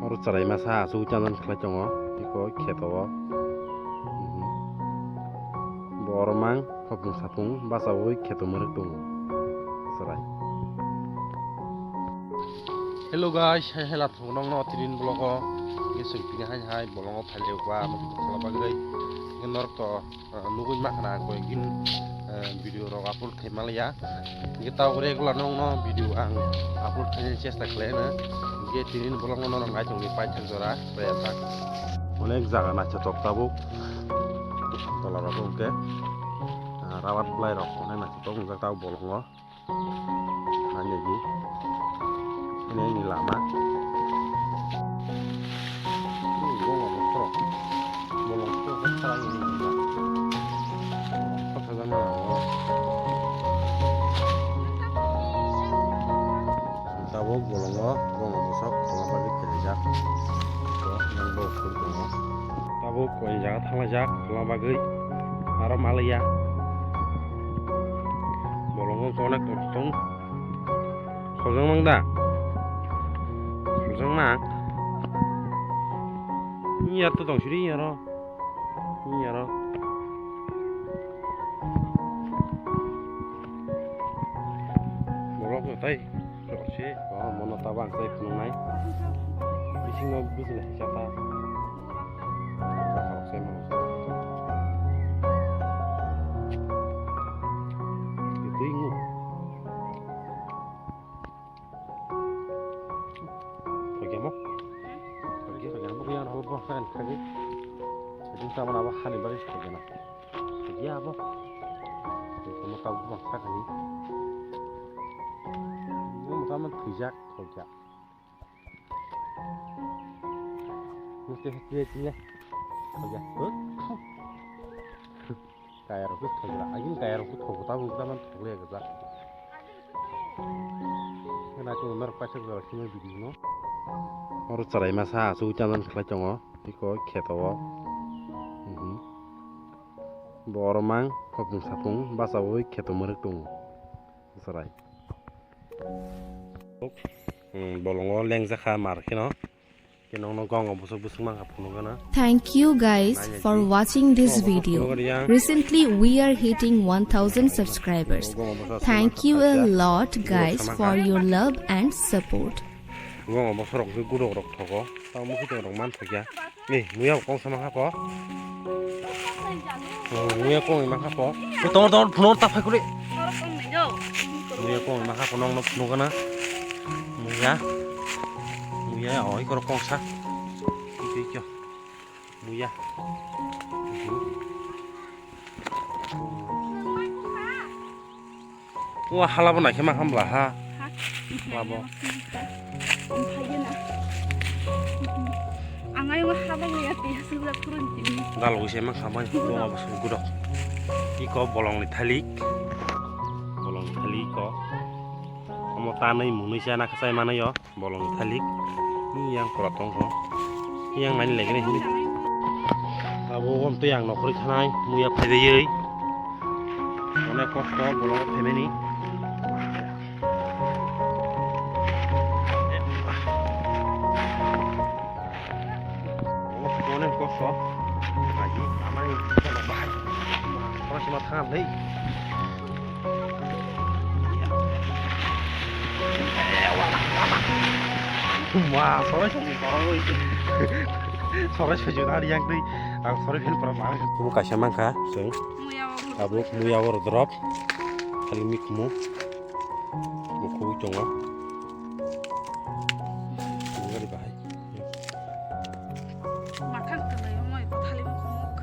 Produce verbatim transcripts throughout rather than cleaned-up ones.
Oro chwrai masa asugwi chanan khlai tongo, eko kheto o. Mhm. Bo oro mang hopung sapung bachaui kheto mwrwk tongo. Chwrai. Hello guys, hai hela thung nong no tinin vlog o. Nge sing tini hai hai bolong o phai le ba mo kla bagwi. Nge norok to ah, nugui ma khna ang koi gin, ah, video rok upload khai ma liya. Hingke ta ore gula nong no video ang upload khai ni chesta khlai na. Hingke tini ni bolong no nong nai tong ni pai thang jora pai thang. Onek jaga na cha tok tabuk. Tola rok hingke, ah, rawat blai rok onek na cha tok hingke ta bolong o. Nanya di. Ini, ini lama. Ini gua ngomong pro. Bolong pro kan salah ini gila. Kota sama. Tabuk bolongo, bolong bosok, bolong bagi kerja. Yang bau kur tongo. Tabuk koi jaga thanglajak, bolong bagwi. Aro malaya. Bolongo konek tong tong. Khojang mang da? Khojang mang? Iya to tong siri iya ro. Iya ro. Bolong tai. Rok se, oh, mono tabang sai phunuknai. Bisingo bujinai kisa ta. Rok se mono. Twi ngu. Thokya mo? Thokya, thokya mo. Yang rok bo kan khagi. Ini sama apa hani baris thokya na. Thokya abo. Tamo tabuk bangsa kani. Mo mata man thwijak thokya. Mesti hati hati ya. Thokya. Kaya rok thokya. Agin kaya rok thokya tabuk taman thokya gajak. Hena chwng norok paithak jora khimai video no. Oro chwrai masa asugwi chanan khlai tongo, eko kheto o. Mhm. Bo oro mang hopung sapung bachaui kheto mwrwk tongo. Chwrai. Hmm, bolongo lengjak kha mar kheno. Thank you guys for watching this video. Recently, we are hitting one thousand subscribers. Thank you a lot, guys, for your love and support. Gongo bosorok khe gudok rok thogo. Tamo khe rok man thokya. Ni muya kong sama hapo. Muya kong ma hapo. Tongo tongo phunor ta phai kuli. Muya kong ma hapo nong no phunugana. Muya. Muya oi koro kongsa. Twi kyo. Muya. Wa hala bo naikhe ma hambla ha. Ha? Labo. Ang ayung haba ya tiya sila kurun tini. Dal wise ma khamai bo abo sugudok. Iko bolong ni thalik. Bolong ni thalik ko. Omo tanai munui sa na khasai manai yo. Bolong thalik. Ni yang pura tongkho. Yang nani legre hini. Abo wam to yang nokri thanai muya phaibai. Onek kosto bolong phaimani. Onek kosto. Aji amai bahai. Ora sima thangan lei. Wah, sorai sorai sorai sorai sorai sorai yang tei ang sorai phen pora ma. Kumu kaisa mangkha seng. Muya o. Tabuk muya o drop. Kali mikmu. Mukhu tongo. Kumu gari bahai. Makhang kwlwi ongoi kwthali mukhumuk.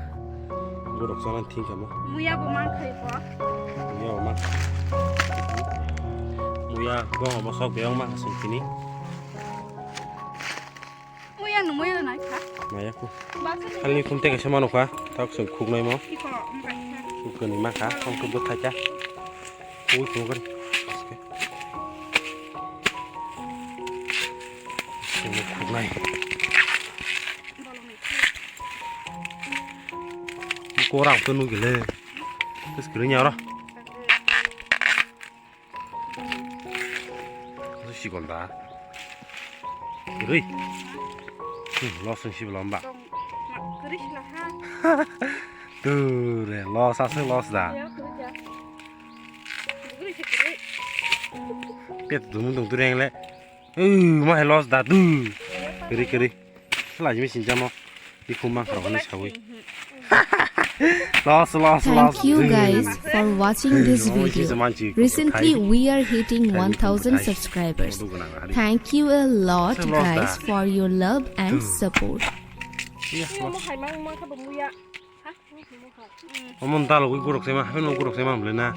Borok chana thing kamo. Muya bo mankha iko. Muya bo mankha. Muya bo omo sok beyong mankha song tini. Muya no muya nai kha. Maya ko. Baksa ni. Halni khum teka se mano kha. Tak song khuk nai mo. Iko mkha. Khuk ni mankha. Khum khuk bo thaika. Ui, khum gari. Khum khuk nai. Korang to nugile. Terus kirinya ora. Kasu sikon da. Rui. Loss wng si bwlamba. Tong, ma, kwrwi sila ha. Ture, loss aswk loss da. Ya, kwrwi ja. Kwrwi se kwrwi. Pet dumung dong ture engle. Uh, ma hai loss da du. Kwrwi kwrwi. Sala jimi sinjamo. Ikhum mang kharo hwnwi sawi. Loss, loss, loss. Thank you guys for watching this video. Recently, we are hitting one thousand subscribers. Thank you a lot, guys, for your love and support. Omo dal gwi guruk sema, haino guruk sema mle na.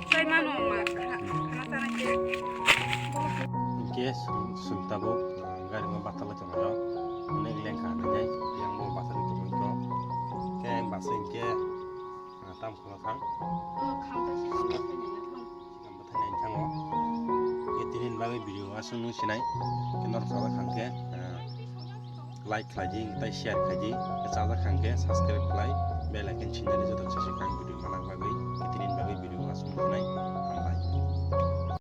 Hingke sum, sum tabuk, ah, gari ma batala tongmani rok. Onek lengkha hinwi yang bo batala tongmani rok. Ke basa hingke, ah, tam khama thang. Sikam bwthai nai thango. Ke tini ni bagwi video aswk nung sinai. Ke norok sajak kha khe, ah, like khlai di, tei share khlai di. Ke sajak kha khe subscribe khlai.